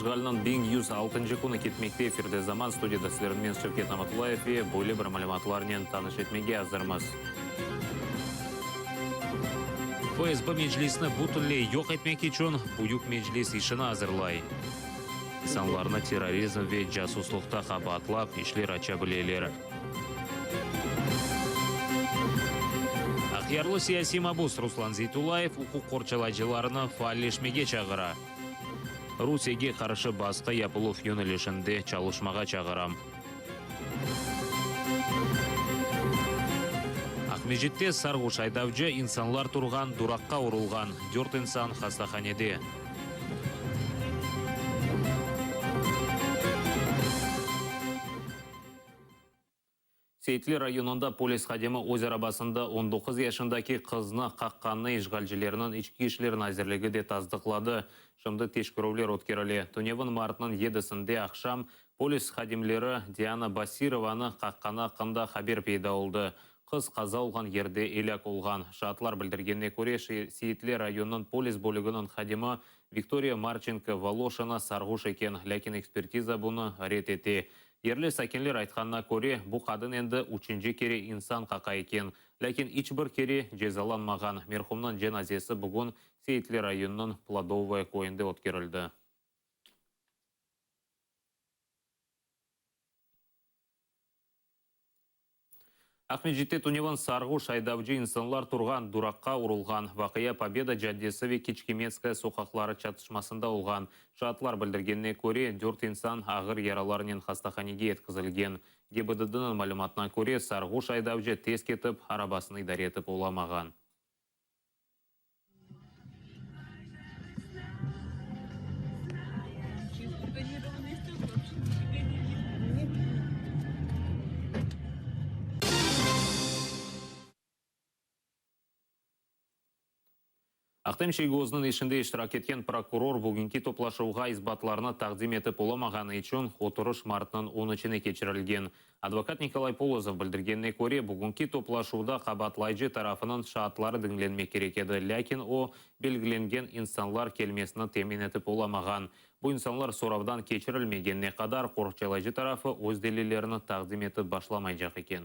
işğaliniñ 1106-ncı künü ketmekte. Efirde Zaman, studiyada sizlerni men, Şevket Namatullayev, ve böyle bir malümatlarnen tanış etmege azırmız. FSB Meclisni bütünley yoq etmek içün Büyük Meclis işini azırlay. İnsanlarnı terrorizm ve casuslıqta qabaatlap, işler aça bileler. Aqyarlı siyasiy mabus Ruslan Zeytullayev uquq qorçalayıcılarnı faalleşmege çağıra. Rusiyege qarşı basqı yapıluv yönelişinde çalışmağa çağıram. Aqmescitte sarğuş aydavcı insanlar turğan duraqqa urulğan, dört insan hastahanede. Seyitli rayonında polis hadimi öz arabasında on doquz yaşındaki qıznı qaqqanını işğalcilerniñ İçki işler nazirligi de tasdıqladı. Şimdi teşkerüvler ötkerile. Tünevin martnıñ yedisinde aqşam polis hadimleri Diana Basirovanı qaqqanı aqqında haber peyda oldı. Qız qaza olğan yerde elâk olğan. Şaatlar bildirgenine köre, Seyitli rayonınıñ polis bölüginiñ hadimi Viktoriya Marçenko Voloşina sarğuş eken, lâkin ekspertiza bunı red ete. Yerli sakinler aytqanına köre, bu qadın endi üçünci kere insan qaqa eken, lâkin iç bir kere cezalanmağan. Merhumnıñ cenazesi bugün Seyitli rayonınıñ Plodovaya köyünde ötkerildi. Aqmescitte tünevin sarğuş aydavcı insanlar turğan duraqqa urulğan. Vaqia Pobeda caddesi ve Kiçkimetskaya soqaqları çatışmasında olğan. Şaatlar bildirgenine köre, dört insan ağır yaralarnen hastahanege yetkizilgen. GİBDDniñ malümatına köre, sarğuş aydavcı tez ketip, arabasını idare etip olamağan. Ahtem Çiygoznıñ işinde iştirak etken prokuror bugünki toplaşuvğa isbatlarnı taqdim etip olamağanı içün oturış martnıñ on üçüne keçirilgen. Advokat Nikolay Polozov bildirgenine köre, bugünki toplaşuvda qabaatlayıcı tarafınıñ şaatları diñlenmek kerek edi, lâkin o, belgilengen insanlar kelmesini temin etip olamağan. Bu insanlar soravdan keçirilmegenine qadar qorçalayıcı tarafı öz delillerini taqdim etip başlamaycaq eken.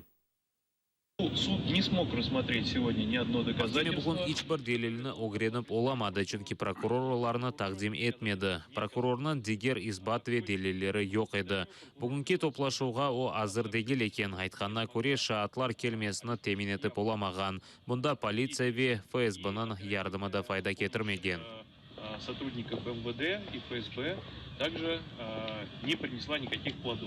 Sud ne smog rassmotret segodnâ ni odno Mahkeme dokazatel-stvo. bugün iç bir delilni ögrenip olamadı, çünki prokuror olarnı taqdim etmedi. Prokurornıñ diger isbat ve delilleri yoq edi. Bugünki toplaşuvğa o azır degil eken, aytqanına köre, şaatlar kelmesini temin etip olamağan. Bunda politsiya ve FSBniñ yardımı da fayda ketirmegen. Sotrudnikov MVD i FSB takje ne prinesla nikakih plodov.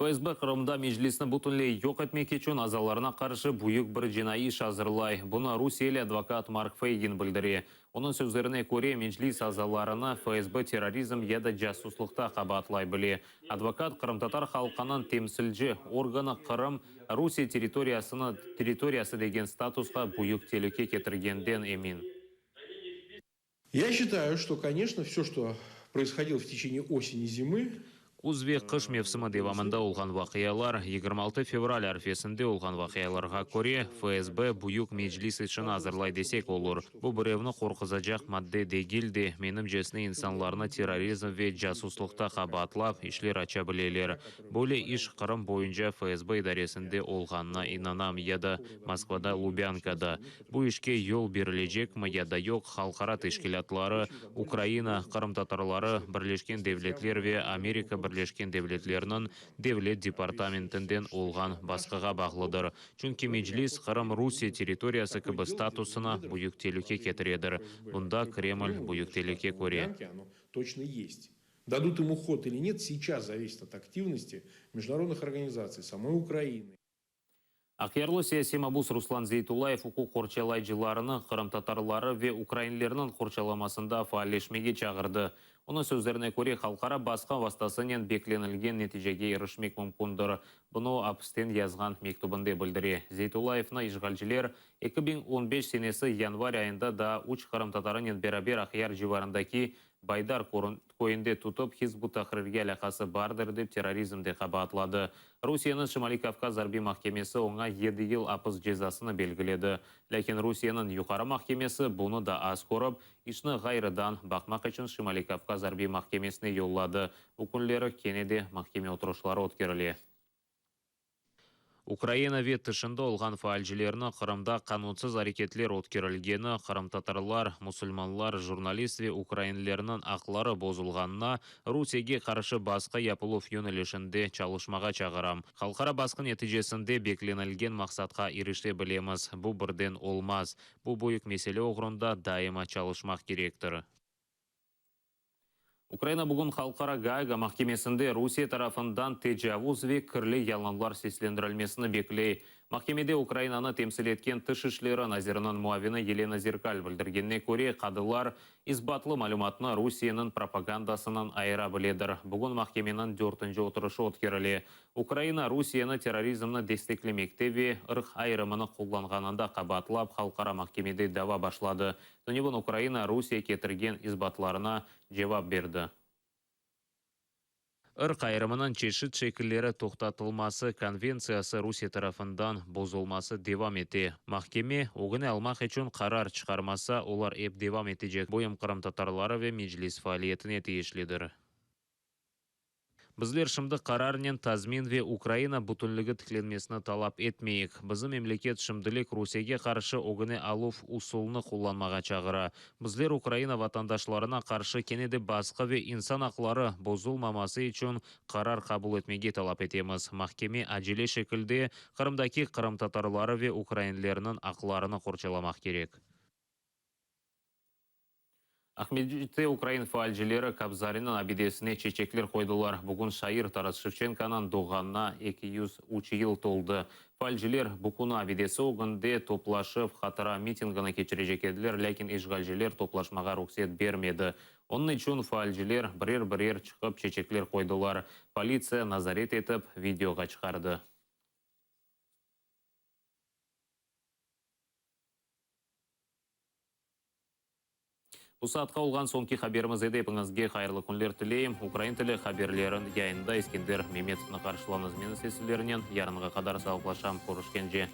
FSB Qırımda Meclisni bütünley yoq etmek içün azalarına qarşı büyük bir cinaiy iş azırlay. Bunı rusiyeli advokat Mark Feygin bildire. Onıñ sözlerine köre, Meclis azalarını FSB terrorizm ya da casuslıqta qabaatlay bile. Advokat, qırımtatar halqınıñ temsilci organı Qırım, Rusiye territoriyasını territoriyası degen statusqa büyük telüke ketirgenden emin. Ya şçitayü, çto, koneçno, vsö, çto proishodilo v teçeniye oseni, zimı, Küz ve qış mevsimi devamında olğan vaqialar, 26 fevral arfesinde olğan vaqialarğa köre, FSB büyük Meclis işini azırlay desek olur. Bu birevni qorquzacaq madde degil de, menimcesine insanlarnı terrorizm ve casuslıqta qabaatlap, işler aça bileler. Böyle iş Qırım boyunca FSB idaresinde olğanına inanam ya da Moskvada Lubânkada. Bu işke yol berilecekmi ya da yoq, halqara teşkilâtları, Ukraina, qırımtatarları, Birleşken Devletler ve Amerika Birleşken Devletleriniñ Devlet departamentinden olğan basqığa bağlıdır. Çünki Meclis, Qırım Rusiye territoriyası kibi statusına büyük telüke ketiredir. Bunda Kreml büyük telüke köre. Дадут ему ход или нет, сейчас зависит от активности международных организаций, самой Украины. Aqyarlı siyasiy mabus Ruslan Zeytullayev uquq qorçalayıcılarını qırımtatarları ve ukrainlerniñ qorçalamasında faalleşmege çağırdı. Onıñ sözlerine köre, halqara basqı vastasınen beklenilgen neticege irişmek mümkündir. Bunı o, apisten yazğan mektübinde bildire. Zeytullayevni işğalciler 2015 senesi yanvar ayında daa üç qırımtatarınen beraber Aqyar civarındaki. Baydar köyünde tutıp, Hizb ut-Tahrirge alâqası bardır dep terrorizmde qabaatladı. Rusiyeniñ Şimaliy-Kavkaz arbiy mahkemesi oña yedi yıl apis cezasını belgiledi. Lâkin Rusiyeniñ Yuqarı mahkemesi bunı da az körip, işni ğayrıdan baqmaq içün Şimaliy-Kavkaz arbiy mahkemesine yolladı. Bu künleri kene de mahkeme oturışları ötkerile. Ukraina ve tışında olğan faalcilerni Qırımda qanunsız areketler ötkerilgeni, qırımtatarlar, musulmanlar, jurnalist ve ukrainlerniñ aqları bozulğanına Rusiyege qarşı basqı yapıluv yönelişinde çalışmağa çağıram. Halqara basqı neticesinde beklenilgen maqsatqa irişe bilemiz. Bu birden olmaz. Bu büyük mesele oğrunda daima çalışmaq kerektir. Ukraina bugün Halqara Gaaga mahkemesinde Rusiye tarafından tecavuz ve kirli yalanlar seslendirilmesini bekley. Mahkemede Ukrainanı temsil etken Tış işleri naziriniñ muavini Yelena Zerkal bildirgenine köre, qadılar isbatlı malümatnı Rusiyeniñ propagandasından ayıra biledir. Bugün mahkemeniñ dörtünci oturışı ötkerile. Ukraina Rusiyeni terrorizmni desteklemekte ve ırq ayırımını qullanğanında qabaatlap halqara mahkemede dava başladı. Tünevin Ukraina Rusiye ketirgen isbatlarına cevap berdi. Irq ayırımınıñ çeşit şekilleri toqtatılması konventsiyası Rusiye tarafından bozulması devam ete. Mahkeme, ögüni almaq içün qarar çıqarmasa, olar ep devam etecek, bu em qırımtatarları ve Meclis faaliyetine tiyişlidir. Bizler şimdi qararnen tazmin ve Ukraina bütünligi tiklenmesini talap etmeyik. Bizim memleket şimdilik Rusiyege qarşı ögüni aluv usulını qullanmağa çağıra. Bizler Ukraina vatandaşlarına qarşı kene de basqı ve insan aqları bozulmaması içün qarar qabul etmege talap etemiz. Mahkeme acele şekilde Qırımdaki qırımtatarları ve ukrainlerniñ aqlarını qorçalamaq kerek. Aqmescitte ukrain faalcileri Kobzariniñ abidesine çeçekler qoydılar. Bugün şair Taras Şevçenkonıñ doğğanına 203 yıl toldı. Faalciler bu künü abidesi ögünde toplaşıp, hatıra mitingini keçirecek ediler, lâkin işğalciler toplaşmağa ruhset bermedi. Onıñ içün faalciler birer-birer çıqıp çeçekler qoydılar. Politsiya nazaret etip, videoğa çıqardı. Bu saatqa olğan soñki haberimiz edi. Epiñizge hayırlı künler tileyim. Ukrain tili haberlerin yayınında Eskender Memetovnı qarşılañız. Men ise sizlernen yarınğa qadar sağlıqlaşam. Körüşkence.